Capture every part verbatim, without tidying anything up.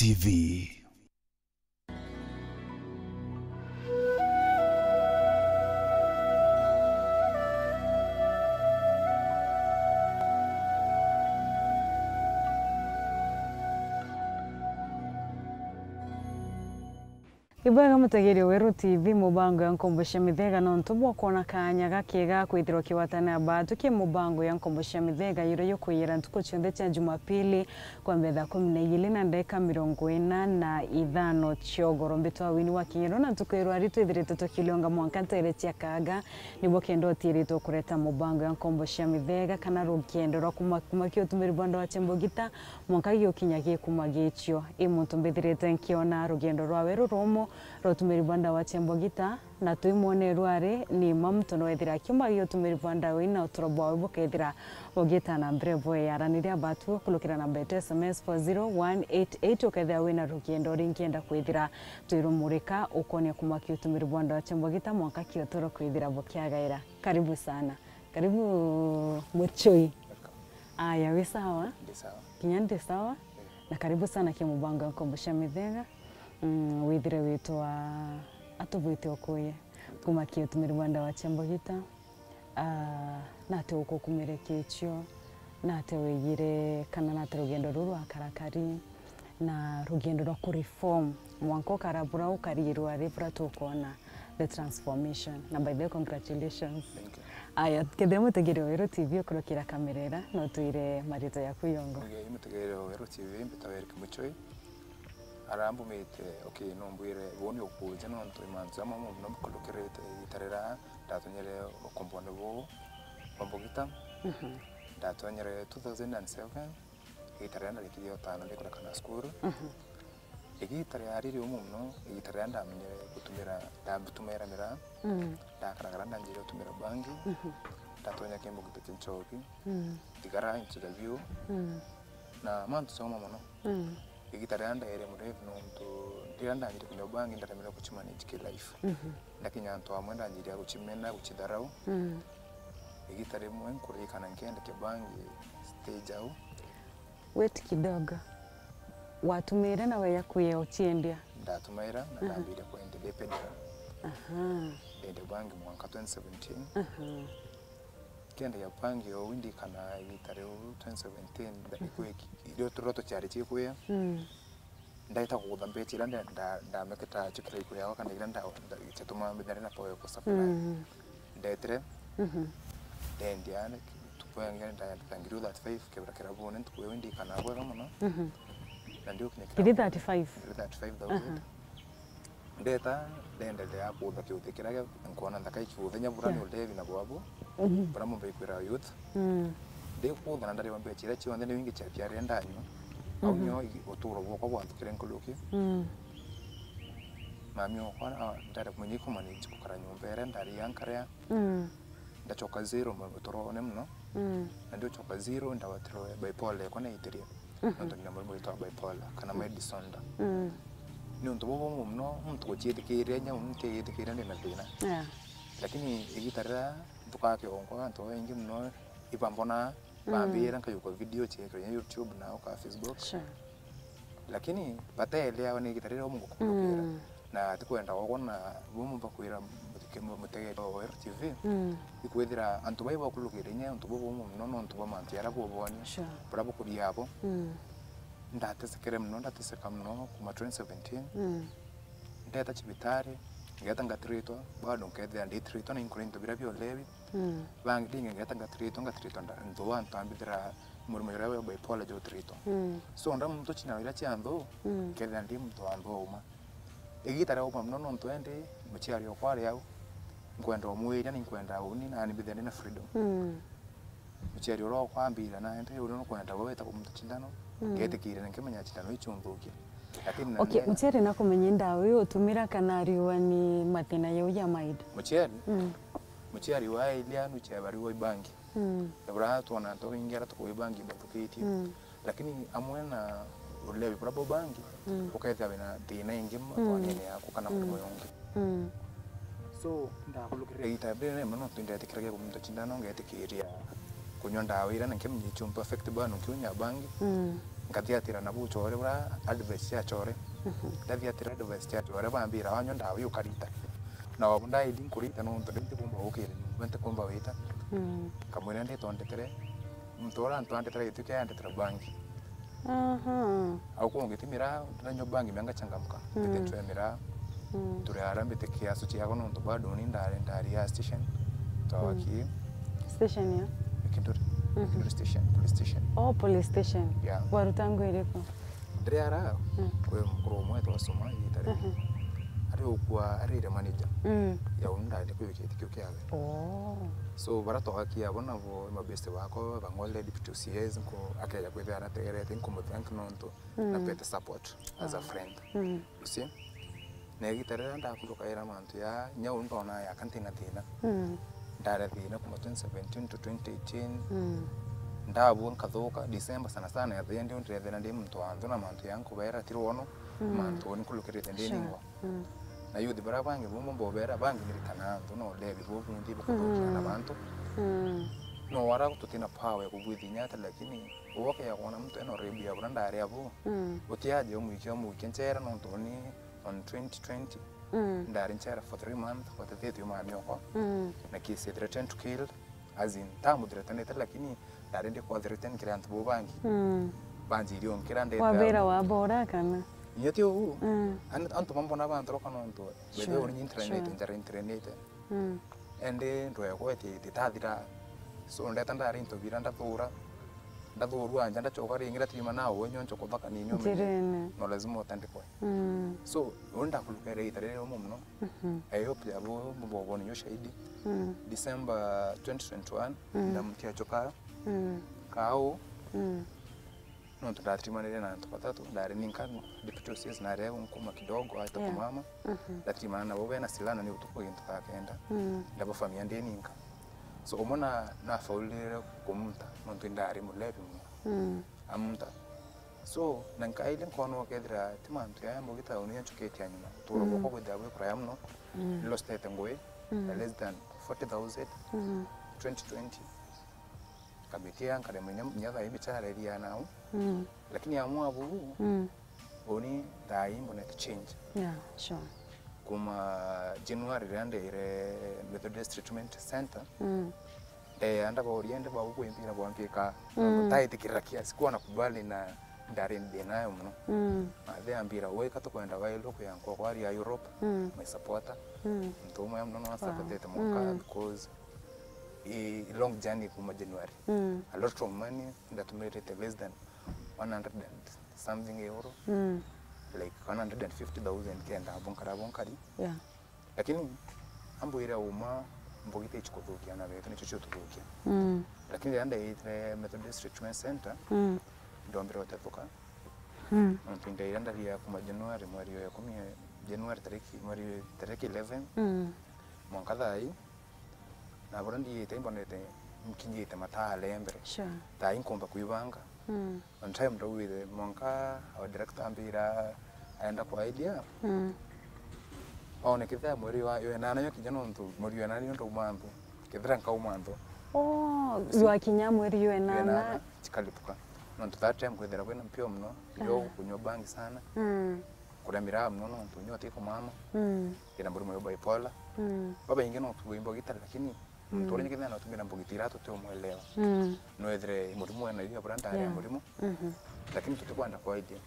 T V. Ibwega mutegeri wa Weru T V, mubango ya nkombo cia mithega, nontu bwa kwona kaanya gakiega kwithirwa kigwatanira baatu ki mubango ya nkombo cia mithega, yuria yukwiyira ntuku cionthe cia Jumapili, kwambia thaa kumi na igiri na ndagika mirongo ina na ithano cia ugoro. Mbitwa Winnie wa Kinyero, na ntuku ya rwari twithirite tukilionga mwanka ntere cia kaaga, nibo kenda utiritwe kureta mubango ya nkombo cia mithega kana rugendo rwa kuma, kuma ki utumiri bwa ndawa cia mbugita, mwanka giukinya gikuma gicio. I muntu mbithirite nkiona rugendo rwa weru rumu rwa utumiri bwa ndawa cia mbugita, na twimwone rwari ni ma muntu no ethira akiuma gi utumiri bwa ndawa ii na uturo bwawe bukethira bugita na mbere bweyaraniria batu kurukira namba yetu S M S four zero one eight eight, ukethira wina rugendo ringienda kwithira twirumurika ukonia kuma ki utumiri bwa ndawa cia mbugita mwanka ki uturo kwithira bukiagaira. Karibu sana. Karibu Muchui. Welcome. Aya, wi sawa? Ndi sawa. Kinya ndi sawa. Eh. Na karibu sana ki mubango ya nkombo cia mithega. Mm, withire witwa atubwite ukuye kuma ki utumiri bwa ndawa cia mbugita. Ah, nate ukukumire kicio, nate wigire kana nate rugendo ruru akarakari, na rugendo rwa ku reform mwanka ukara bura ukarirwa ri bura tukona the transformation. Na by the way, congratulations. Thank you. Aya, kethira mutegeri wa Weru T V ukurukira kamera ira, no twire marito yaku yongo. Okay, mutegeri wa Weru T V, mbitwa Eric Muchoi. Arambumite, okay, numbwire, buni ukuja nontu i mantu jamwe mono mbukurukirite igita riria ndatonyere ukombone buu bwa mbugita. Mhm. Ndatonyere two thousand and seven, igita riria ndarikirie utano ndikureka na cukuru. Mhm. Igita riari riumu mono, igita riria ndamenyere gutumira, ndatumira miraa, mm, ndakaragara ndanjire gutumira bangi, mhm, ndatonya kimbo gita kia nchoki, mm, ndigara into the view, mm, na mantu joma mono. Mm. Igita riria ndaere murefu nontu riria ndanjire kunywa bangi ndaremere guchimanage ki life. Mhm. Ndakinya antu amwe ndanjiria guchimena, guchitharau. Mm. Igita rimwe nkuririkana nkiendekia bangi stage au. Wait kidogo. Watumire na weya kuya uchiendia? Ndatumaira na, aha, ndambire kwendia ndi pedera. Aha. Ndendia bangi mwanka twenty seventeen. Aha. Nkiendagia bangi ou ndikana igita riu twenty seventeen, nda-, mm, ikwi-, irio turiro tuciari cikwia. Mm. Ndaita kugutha mbecha iria nda-, nda-, ndameketa chukira ikuria yakwa kana iria nda-, nda-, ciatumaa mbithane na power ku supply. Mm. Ndetire, mhm, ndendia, tukwengere ndagenda ngiri thirty-five kebera kirabuni, ntuku iu ndikana bwega mono. Mhm. Na ndiukinya kirabu. Ngiri thirty-five? Ngiri thirty-five thousand. Aha. Ndeta, ndendelea kuutha kiuthi kiria gia, nkona nthaka ikiuthe nya bura, yeah, ni ulevi na bwabu, mhm, bura mumba ikwira youth. Mm. Ndikuutha na ndariwa mbecha iria cionthe ni wingi cha biaria ndanywa. Au, mhm, nio i-, uturo bwakwa bwathukire nkuruki. Mm. Mami okwa, ah, ndari kumenya ikumanage gukara nyumba iria ndaria nkaria. Mm. Ndachoka zero mu-, uturone mono. Mm. Na ndiuchoka zero, ndawatirwe bipolar yakwa naitirie. Mhm. Nontu ndina murimo witwa bipolar, kana, mm, mild disorder. Mm. Ni untu bubu mono, muntu guciitikiria, nya uni ntiitikiria ndina thina. Yeah. Lakini igita riria nthukaa kiongo, antu babaingi mono ibambona, mm, bambira nkayuka video ciekirwe YouTube na uka Facebook. Sure. Lakini bateeleawa ni igita riria umu ngukurukira. Mm. Na tikwenda gwakwa na bumwe bakwira muthike-, mu-, mutegeri wa Weru T V. Mm. Ikwithira antu bai bakurukira inya untu bubu bumwe mono nontu bwa mantu jaria bubonia. Sure. Buria bukuria abo. Mm. Ndatesekere mono, ndateseka mono kuma twenty seventeen. Mm. Ndeta cibitari, ngeta ngatiritwa, bado nkethira nditiritwa na inkuria into biria bia ulevi. Mm. Bangi ringi ngeta ngatiritwa, ngatiritwa nda-, nthuu antu ambithira murimo juria wa bipolar jutiritwa. Mm. So, nda muntu cindano iria cia nthuu, mm, nkethira ndi muntu wa nthuu uma. Igita ria uma mono nontu endi muciari okwa ari au, nkwenda umwiria, ni nkwenda uni, nani mbithira ndi na freedom. Mm. Muciari uria okwa ambira, na endi uni nukwenda we weta kumta cindano, mm, ngetikire na nkimenya cindano icio nthukia. Lakini na okay, nge- muciari nakumenya ndawa iyo utumira kana ariwa ni mathina jau ja maida? Muciari? Mm. Muciari wa ilia nucia bariwa ibangi. Mm. Na bura twona antu babaingi aria tukuwi bangi bathukitie. Mm. Lakini amwe na ulevi bura bwa bangi, mm, ukethira wina thina ingi, mm, mwanene yaku kana, mm, murimo yungi. Mm. So, ndakurukirira igita riri rimwe no twindetikiragia kumta cindano, ngetikiria kunywa ndawa iria na nkimenya icio mpa affect bado nkiunya bangi. Mm. Nkathiatira na buchore bura advice ya chore. Mhm. Ndathiatira advice ya chore, bambira, "Wanyua ndawa iu ukarita." Na wabu ndaidi nkurita nontu ndi ntikumba gukira nyumba, ntikumba wita. Mm. Nkamwira nditondetire, muntu ura ntwandetera gitu kia yandetera bangi. Aha. Au kungitimira, ndanyua bangi mia ngachangamka. Mm. Mbite chwemira. Mm. Turi ara mbite kiasu chiako nontu bado ni ndari, ndari ya station. Twawaki. Mm. Station ya? Kinduri. Mhm. Kinduri station, police station. Oh, police station. Yeah. Waruta nguo iriku? Ndiri ara, mm, kwi mukuru umwe twasoma igita riu. Mhm. Ari ukua, arire manager. Mm. Ya uni ndari kwi kiti kiu kiawe. Oh. So, bara twakia abo nabo, mabeste bako, bang'ole deputy O C As, nko, akeja kwithira arategerete, nkumuthank nontu, mm, na pete support as a, ah, friend. Mm. You see? Na igita riria ndakurukaira mantu ya nyau, ndona yaka ntina thina. Mm. Ndare thina kuma twenty seventeen to twenty eighteen. Mm. Ndabua nkathuka, December sana sana, ya thia ndio ndirethera ndi muntu wa nthu na mantu ya nkubera ti rwono, mm, mantu ni nkurukirite ndi, sure, ningwa. Mm. Na youth bara bangi bumwe mbobera, bangi nirikana nthu na ulevi bubu ndi bukuthukia na, mm, bantu. Mm. No wara tutina power ya kubwithinya ata, lakini uboke ya kuona muntu ena urebu ya bura ndare abu. Mm. Utiaje umwikia, umwikia nchera nontu ni on twenty twenty, mm, ndari nchera for three months, gwatethetio mami okwa. Mm. Na kesi threatened to kill, as in, ntamuthreatenete, lakini ndari ndi kwa threaten kiri antu bo bangi. Mm. Banjiri onkira ndeta. Wabera wabora kana? Inya ti uu. Mm. An-, antu bambona bantoroka nontu, by the way, sure, uri nyi ntirenete, sure, njara ntirenete. Mm. Ende ndwegwe ti, titathira. So, ndeta ndari into bira ndathura. Ndathurua nja, ndachoka ringi, ndatirima na uwe nyoncho kuthaka ni nyume. Njirene. No lazima utandikwe. Mm. So, uri ndakurukere ita riri rumwe muno. Mhm. I hope ya bo, bo, bo, bo ni ushahidi. Mm. December twenty twenty-one, mm, ndamutia choka. Mm. Kau. Mm. Nontu ndatirimanire na antu batatu, ndari ninka, deputy O C S nari au nkuma kidogo, aita, yeah, kumama. Mhm. Ndatirimana nabo bena silaha ni utuku gintu thaa kenda. Mm. Ndabafamia ndi ninka. So, umwe na, nafaulire kumuta, nontu ndari mulevi muno. Mm. Amuta. So, na nkaire nkona ukethira ti mantu ya mbogi tauni ya nchukitie nyuma. Uturo, mm, bwakwa bwithira bwi kuraya muno. Mm. Nilostete ngui, mm, ya less than forty thousand, mm, twenty twenty. Nkabitia, nkaremwa inya, inya thaa ii bichara iria nau. Mm. Lakini amwe abu, mm, uni thaa ii mbonete change. Yeah, sure. Kuma January riria ndeire Methodist Treatment Center, mm, ndeya ndaboria, ndi bau kwimbira bwampika, mm, ntaetikirira kiasi kwa nakubali na ndari ndi nayo muno. Mm. Mathe ambira, "Weka tukwenda wailwa kuya nkwa kwari ya Europe, mm, my supporter." Mm. Muntu umwe muno no, wow, supportete mwanka, mm, because i long journey kuma January. Mm. A lot of money, ndatumirite less than one hundred and something euro. Mm. Like one hundred and fifty thousand kenda bonkara bonkari. Yeah. Lakini ambwire uma, mbogi ti chikuthukia na betu, nicho chiututhukia. Mm. Lakini riria ndaitire Methodist Treatment Center, mm, ndombire utethuka. Mm. Nontu ndaira ndaria kuma January, mweri wa ikumi, January tariki, mweri tariki eleven, mm, mwanka thaa ii, na buria ndiite imbonete nkinyite mataale mbere. Sure. Thaa ii nkumba kwibanga. Mm. On time ndauire mwanka our director ambira aenda kwa idea. Mm. One kethira mweri wa, yo enana yo kinya nontu mweri wa enana yo ndauma nthu. Kethira nkauma nthu. Oh, si- ywakinya mweri yo enana. Yo enana, chikalipuka. Nontu that time kwithira kwina mpio muno, yo, ah, kunywa bangi sana. Mm. Kuria miraa muno nontu nyote ikumama. Mm. Ina murimo wa bipolar. Mm. Babaingi no tuimbo gitari, lakini, mm, muntu uria kethira no tumira mbogi tira tuti umwelewa. Mm. No ethire murimo ena iyo bura ndari ya, yeah, murimo. Mhm. Lakini tutikwenda kwa idea.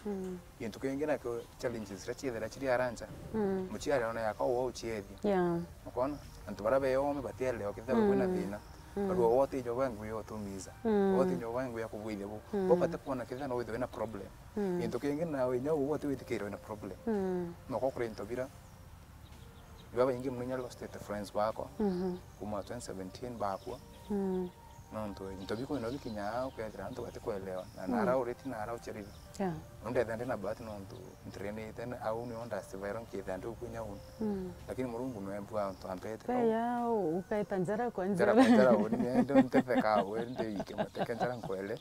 Mm. Gintu kingi nakio challenges iria ciethira ciri aranja. Mm. Muciari ona yaka uwa uciethia. Yeah. Ukona? Antu baria beome batielewa kethira, mm, kwina thina. Mm. Barua wote ijo bangwi yo tumiza. Mm. Wote ijo bangwi ya kubwithia bu. Mm. Bo bate kuona kethira no withwe na problem. Mm. Gintu kingi nawe inya uu uti witikirwe na problem. Mm. No ko kuri into bira. Iba baingi muno inya lost friends bakwa. Mhm. Kuma twenty seventeen bakwa. Mm. Nontu into biku no bikinya ukethira antu batikwelewa. Na, mm, nara uriti nara ucherire. Yeah. Nondetha ndi na bahati nontu ntirinite na au nio ndasivaira nkithira ndi ukunya uu. Mm. Lakini Murungu nwe mbua antu ampete. Pe ya, ukaita njara kwa njara. Njara kwa njara, uni ndio ntetheka, uni ndio ike mateke njara nkwele.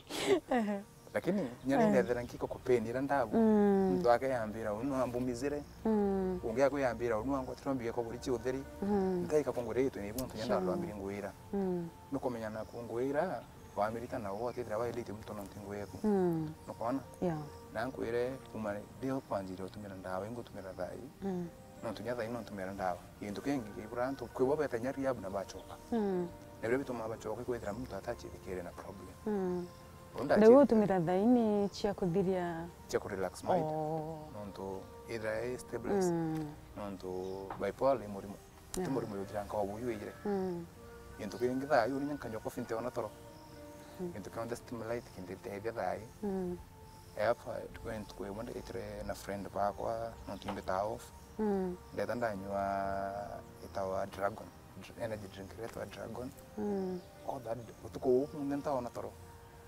Ehe. Lakini, nyani, eh, ndethera nkiko kupeni ira ndabu. Mm. Muntu ake yambira, "Unu ambumizire." Mm. Ungi akwe yambira, "Unu angwatira mbige kwa burichi utheri." Mm. Ntaika kungwira itu ni buntu nyenda, sure, lwambiri ngwira. Mm. Nukumenya na kungwira, Wamirita na ugwe utithira wailite muntu nontu ngwi eku. Mm. Nukwona? Yeah. Na nkwire, kuma ndi ukwanjirie utumira ndawa, ingutumira thaa ii. Mm. Nontu nya thaa ii nontumira ndawa. Gintu kingi kibura antu, kwi bo beta nya rehab na bachoka. Mm. Na biria bitumaa bachoka ikwithira muntu atachithikire na problem. Mm. Riu utumira thaa ii ni cia kuthiria? Cia ku relax mind. Oh. Nontu ithira i stabilize. Mm. Nontu bipolar i murimo. Ti murimo juthira nka ubu juijire. Mm. Gintu kingi thaa ii ni nya nkanyua coffee ntiona toro. Mm. Gintu kionthe stimulate kintethia thaa ii. Mm. Eapa, tuko ntuku imwe ndetire na friend bakwa, nontu imbitaga off. Mm. Ndeta ndanyua itawa Dragon, dr-, energy drink iretwa Dragon. Mm. All that, utuku uu kunthe ntaona toro.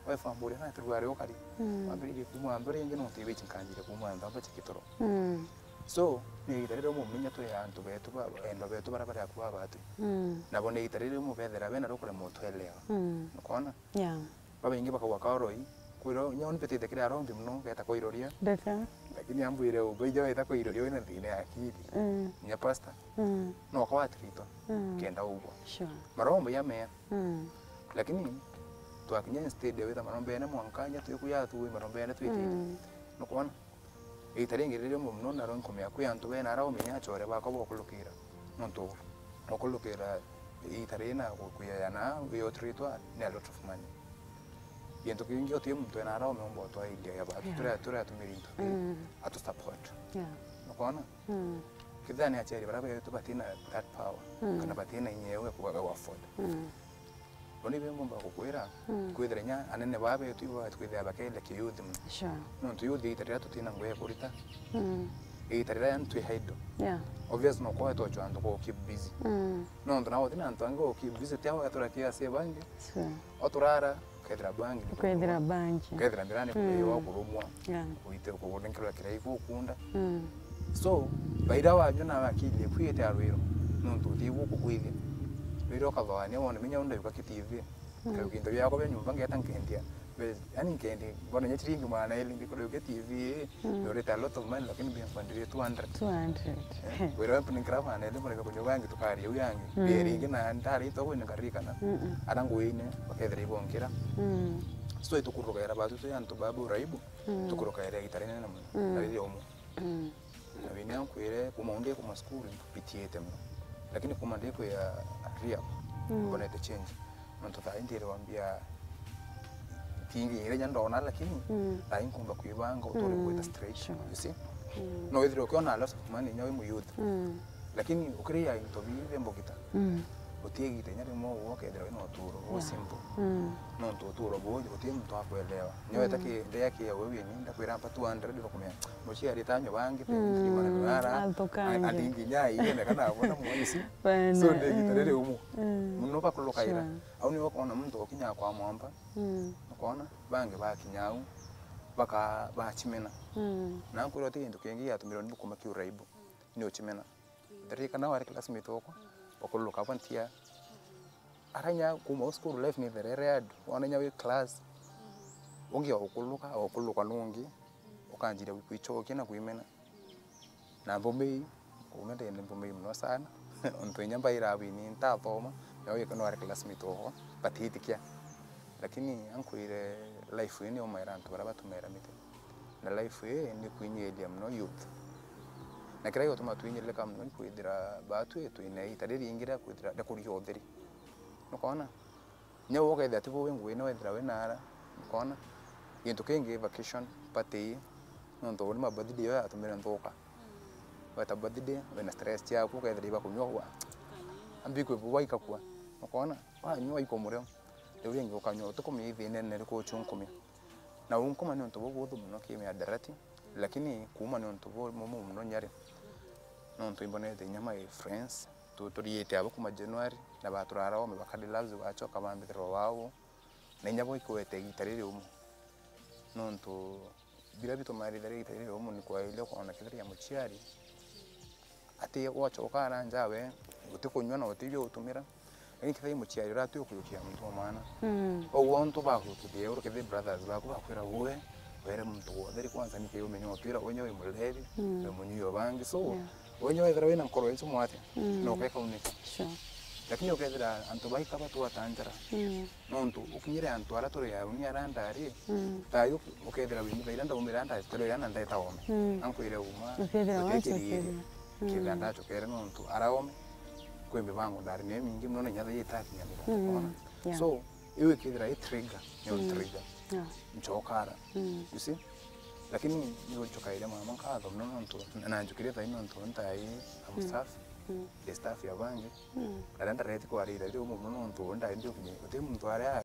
Wefamburia na turugari ukari. Mm. Wambiririe kuma ntho ringi, nontu ibeji nkanjire kuma ntho mbache kitoro. Mm. So, ni igita riria umwe muminya twi antu betu ba, endwa betu baria bari aku babatwi. Mm. Nabo ni igita riria umwe bethira bena rukurema utwelewa. Mm. Nukwona? Yeah. Babaingi bakagwa ka uroi, kwirwa, inya uni mbitite kiri arombi muno, ngeta kuiroria. Ndeka. Lakini ambwire, ubaija weta kuiroria wina thina ya akili. Mm. Inya pastor. Mm. No kwa atritwa. Mm. Kenda ugwa. Sure. Marombo ya mea. Mm. Lakini twakinya instead ya wita marombene mwanka, inya twiku ya tu marombene twitite. Mm. Nukwona? Igita ringi riria umwe muno naro nkumea kwi antu bena ara umenya achore bakwa bokulukira. Nontu bokulukira igita riri na kuyaga na wi utritwa ni a lot of money. Gintu kingi uti muntu ena ara umeumba utwa idea ya batu. Yeah. Turia, turia atumiri into. Mm. Atu support. Yeah. Nukwona? Mm. Kethira ni aciari baria betu batina that power, mm, kana batina inya iu ya kubaga afford. Mm. Bo ni bembomba gukwira, mm, kwithira inya anene baa betu ibo batwithira bakenda ki youth muno. Sure. Nontu youth igita riria tutina ngugi ya kurita, mm, igita riria yani twi idle. Yeah. Obvious no kwa twachwa antu go keep busy. Mm. Nontu nawe utina antu angi go keep busy, ti awe atura ki ase bangi. Sure. Oturara, ukethira bangi. Ukethira bangi. Ukethira ndirani, mm, kutheiwa kurumwa. Yeah. Uite kugunenkerwa kirai gukunda. Mm. So, baira wanyua na akili eku ite arwiro. Nontu uti guku kwithia. Rwiro ukathoania wone minya unda yuka ki T V. Mm. Kau kintu biakwa bia nyumba ngeta nkendia. Be-, yani nkendi, mbona nya chiringi magana eri ndikuriukia T V ii, mm, ndurite a lot of money, lakini binkwenderie two hundred. Two hundred. Eh, wira wetu ni nkira magana eri, mureke kunyua bangi tukaria u yangi. Mm. Bia ringi na ndarite uguo ni nkaririkana. Mm-mm. Ara nguine, bakethira ibonkira. Mm. So itukurugera batu twi antu babu uraibu, mm, tukurukaira igita rinene muno. Mm. Na riria umwe. Mm. Na wini ankwire, kuma undi kuma cukuru, mpitiite muno. Lakini kuma ndi kwi ya rehab, mm, mbonete change. Nontu thaa ii ndire wambia, tingi iria nya ndona, lakini, mm, thaa ii nkumba kwibanga, uturi, mm, gwita straight, sure, you see? Mm. No withire ukiona a lot of money, nya wi mu youth. Mm. Lakini ukiria into bibi mbugita, mm, utigite nya rimwe uguo ukethira wina uturo, yeah, simple. Mm. Nontu uturo buu uti muntu akwelewa. Nyo weta, mm, ki, ndia ki ya wewe ni, ndakwira mpa two hundred, ukumenya. Muciari tanywa bangi, mm, three hundred ara, athukange. A-, andi nginya aire, kana abona mwana ici. Bana, so, ndigita, mm, riri umu. Mm. Muno bakulukaira. Sure. Au niwe ukona muntu ukinya kwa mwamba. Mm. Ukona, bangi bakinya au, baka-, bachimena. Mm. Na nkwira uti gintu kingi giatumire ni bukuma kiuraibu. Ni uchimena. Ndirikana wari classmate okwa, bakuluka abo ntia. Ara inya kuma o school life ni therere adu, wona inya wi class, ungi okuluka, okuluka nungi, ukanjiria kwichokia na kwimena. Na mbumei, kuume ndene mbumei muno sana, ontu inya mbaira abini ntathoma, na wi no wari classmate okwa, batitikia. Lakini ankwire life ii ni umaira antu baria batumera miti. Na life ii ni kwinyiria muno youth. Na kiria gigutuma twinyiririka muno ni kwithira batwi twina igita riringi ria kwithira ria kuria utheri. Nukona? Inya uu ukethira ti buwi ngugi ino wethira wina ara. Nukona? Gintu kingi vacation, party, nontu uu ni ma birthday yo yatumire nthuka. Weta birthday, wina stress ciaku, ukethira iba kunyua gwa. Ambi kwi buwa ikakua. Nukona? Wanyua ikumureo. Riu ringi ukanyua utikumenya ithinene riku uchu nkumia. Na uu nkuma ni untu bubuthu muno ki miadarati, lakini kuuma ni untu bumu muno nyari. Nontu imbonete inya my friends, tu-, turiite abo kuuma January, na baturara ome bakadi labs bachoka bambithirwa wao. Na inya bo ikwete igita riri umu. Nontu biria bitumaga ritharia igita riri umu ni kwaile kwona kethira ya muciari. Ati gwachoka ara nja we, utikunyua na uti bio utumira. Lakini kethira i muciari uratwi ukuyukia muntu wa mwana. Mm. Ou ontu bakuyukithia uru kethira brothers baku bakwira uwe, were muntu wotheri kwanza ni kei umenye utwira unye wi mulevi, mm, wi munyui wa bangi. So, yeah, unye wethira wina nkoro icio mwate, mm, no keka unike. Sure. Lakini ukethira antu baika batwata njara. Mm. Nontu ukinyire antu ara turi auni ara ndari, mm, thayu ukethira wi mithaira ndaumira nda tero ya na ndeta ome. Mm. Ankwire uma. Ukethira wachokeria. Mm. Kethira ndachokere nontu ara ome. Kwi mibango ndari ni mingi muno na inya thayu itakinyamira. Mm. Ona? Yeah. So, iu ikethira i trigger, ni on, mm, trigger. Yeah. Nchokara. Mm. You see? Lakini ni guchokaire mama nkatho muno nontu na njukirie thayu nontu ntai am, mm, staff. Mm. Ndi staff ya bangi. Mm. Aria ndareti kwarira riu muno nontu ndari ndi ukinye uti muntu aria